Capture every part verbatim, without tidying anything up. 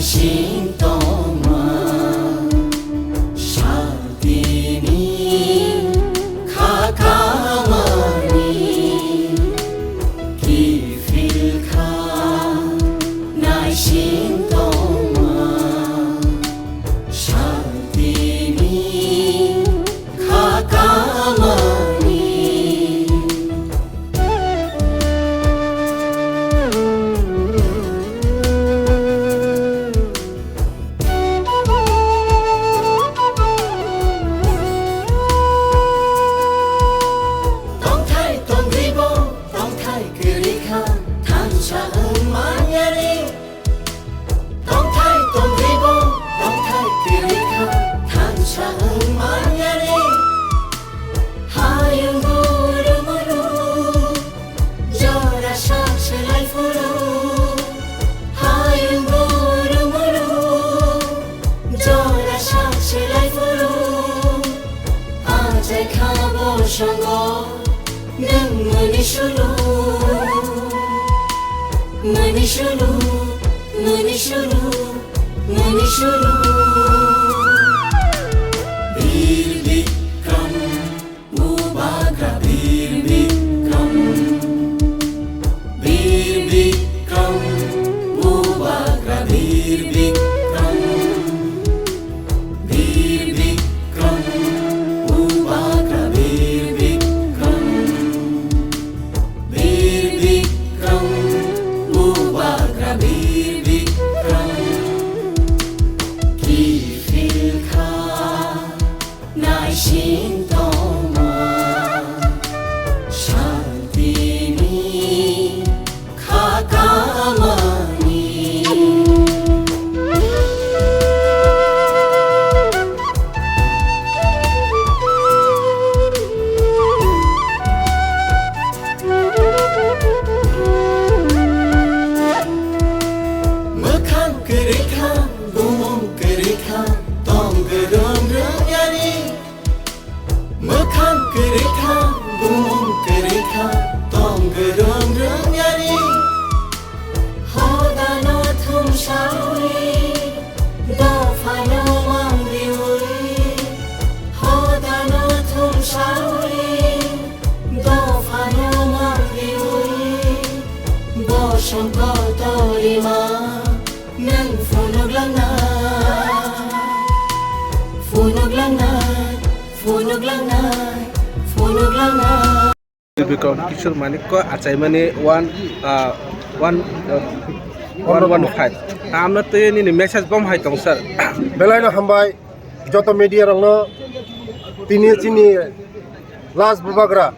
Sintoma, shaltini, khakamani, kifilkha, naisintoma, shaltini, khakamani. Tongthai tongribo, tongthai kwrwikha, thansa wng manyani. Tongthai tongribo, tongthai kwrwikha, thansa wng manyani. Hayung guru muru, jora sak selai phuru. Hayung guru muru, jora sak selai phuru. Achai kha bosongo, nwng mani sulu. Mani sulu, mani sulu, mani sulu. Bir Bikram, Bubagra Bir Bikram. Bir Bikram, Bubagra Bir Bikram. Bir Bikram, Bubagra Bir Bikram. Bir Bikram, Bubagra Bir Bikram. Kifilkha, naisintoma, shaltini, khakamani. Mwkhang kwrwikha, bumung kwrwikha, tong kwrwng rwngyani. Mwkhang kwrwikha, bumung kwrwikha, tong kwrwng rwngyani. Hodano thumsawi, dophano mangriwi. Hodano thumsawi, dophano mangriwi. Bosong kotorima, nwng phunuklangnai, phunuklangnai. Phunuklangnai, phunuklangnai. Bikram Kishore Manikko achaimani one, ah, one, ah, one one five. Amno twi nini message bom hai tong, sir. Belaino hambai, joto media rokno tini chini last Bubagra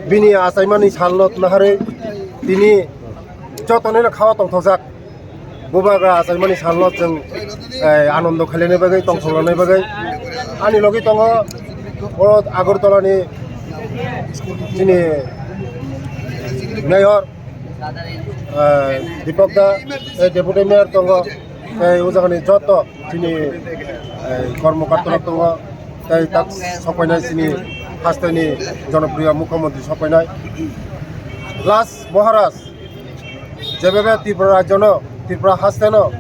bini achaimani salno naharwi tini jotonoino khawa tongthokjak. Bubagra achaimani salno chwng, eh, anondo khailani bagwi, tongthoklanai bagwi. Ani logi tongo o Agartala ni chini mayor, eh, Deepak da, eh, deputy mayor tongo, tei o jagani joto chini, eh, kormokarta rok tongo, tei tak sokpainai chini hasteni jonopriyo mukhyamantri sokpainai. Last Maharaj, jebebe Tripura rajyono, Tripura hasteno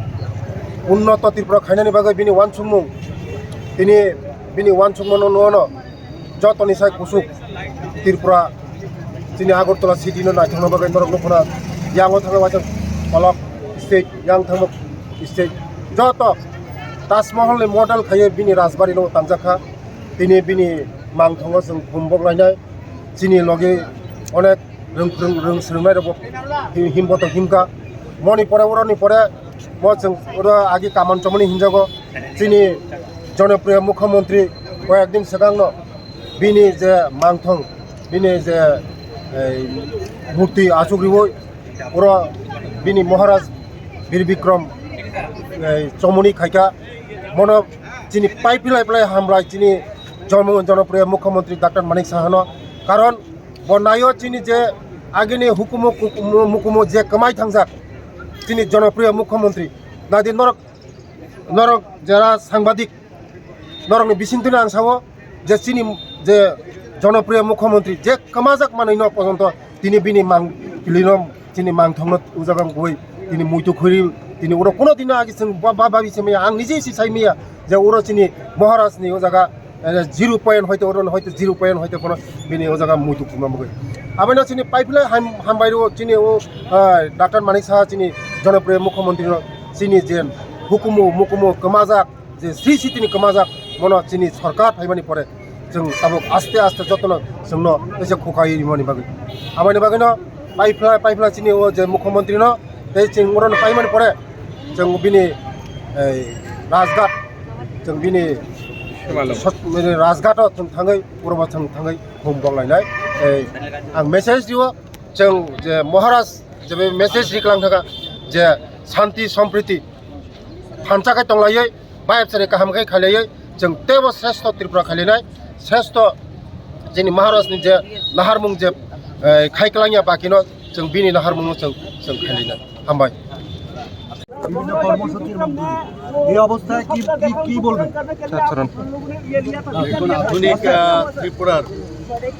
unnoto Tripura khainani bagwi bini uansukmung, tini bini uansukmano nuono jotoni sai kusuk Tripura, chini Agartala city no naithokna bagwi norok nukhuna, yango thangna waisa Palak state, yang thangma state, joto Taj Mahal ni model khaiwi bini rajbari no tangjak kha. Tini bini mangthango chwng bumbok lainai, chini logi onek rwng, rwng, rwng swrwngnai rokbo hi-, himbo to himkha. Moni pore, oroni pore mo chwng oro agi kaman chomoni hinjago. Chini jonopriyo mukhyamantri koyek din swkangno bini je mangthong, bini je, eh, murti achuk riwi oro bini Maharaj Bir Bikram, eh, chomoni khaikha. Mono chini pai pilai pilai hambai chini jono-, jonopriyo mukhyamantri Doctor Manik Sahano. Karon bo naio chini je agini hukumu, hukumu, hukumu je kwmai thangjak chini jonopriyo mukhyamantri. Nadi norok, norok jera sangbadik, norokni bisingtwino ang sao je chini je jonopriyo mukhyamantri je kwmajak manwino pojonto tini bini mang pilino chini mangthokno ujagang goi tini muitu khuri Tini oro kuno dino agi chwng ba, ba, babi se maya, ang nije si sai maya, je oro chini Maharaj ni o jaga, eh, zero point hoite oro hoite zero point hoite kono bini o jaga muitu khuma mugwi. Abino chini pipeline ham, hambai ro chini o, ah, Doctor Manik Saha chini jonopriyo mukhyamantri no chini je hukumu, mukumu kwmajak, je sri sitini kwmajak mono chini sorkar phaimani pore chwng tabuk aste aste jotono chwngno teisa khukai rimani bagwi. Aboni bagwino pipeline, pipeline chini o je mukhyamantri no tei chwng orono paimani pore chwng bini, ei, Rajghat, chwng bini sot-, bini Rajghat o chwng thangwi, purbo chwng thangwi hum bonglainai. Ei, ang message rio, chwng je Maharaj je be message riklang thaka je shanti sampriti thansa khai tonglaiwi, bayapsari kaham khai khailaiwi, chwng teibo sreshto Tripura khailainai, sreshto chini Maharaj ni je naharmung je, eh, khai klangya bakino chwng bini naharmung no chwng, chwng khailainai. Hambai. বিভিন্ন কর্মসূচির মধ্যে দিয়ে। এই অবস্থায় কি, কি, কি বলবেন? দেখুন, আধুনিক, আহ, ত্রিপুরার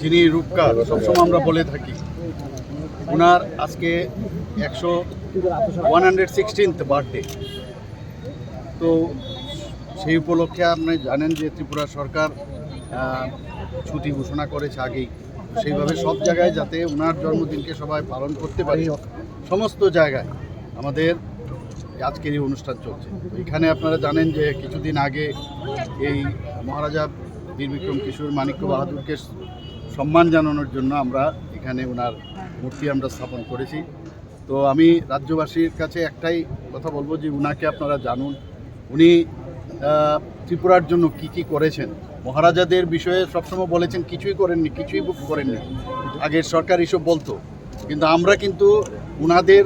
যিনি রূপকার, সবসময় আমরা বলে থাকি, ওনার আজকে একশো, ওয়ান হান্ড্রেড সিক্সটিন্থ বার্থডে। তো সেই উপলক্ষে আপনি জানেন যে ত্রিপুরা সরকার, আহ, ছুটি ঘোষণা করেছে আগেই। সেইভাবে সব জায়গায় যাতে ওনার জন্মদিনকে সবাই পালন করতে পারে, সমস্ত জায়গায় আমাদের আজকের এই অনুষ্ঠান চলছে। তো এখানে আপনারা জানেন যে কিছুদিন আগে এই মহারাজা বীর বিক্রম কিশোর মাণিক্য বাহাদুরকে সম্মান জানানোর জন্য আমরা এখানে ওনার মূর্তি আমরা স্থাপন করেছি। তো আমি রাজ্যবাসীর কাছে একটাই কথা বলবো যে উনাকে আপনারা জানুন, উনি, আহ, ত্রিপুরার জন্য কি কি করেছেন। মহারাজাদের বিষয়ে সবসময় বলেছেন কিছুই করেননি, কিছুই করেননি, আগের সরকার এইসব বলতো। কিন্তু আমরা কিন্তু উনাদের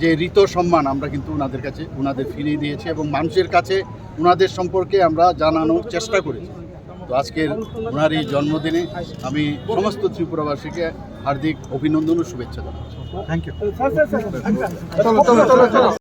যে ঋত সম্মান আমরা কিন্তু উনাদের কাছে, উনাদের ফিরিয়ে দিয়েছি এবং মানুষের কাছে উনাদের সম্পর্কে আমরা জানানোর চেষ্টা করেছি। তো আজকের ওনার এই জন্মদিনে আমি সমস্ত ত্রিপুরাবাসীকে হার্দিক অভিনন্দন ও শুভেচ্ছা জানাচ্ছি। Thank you.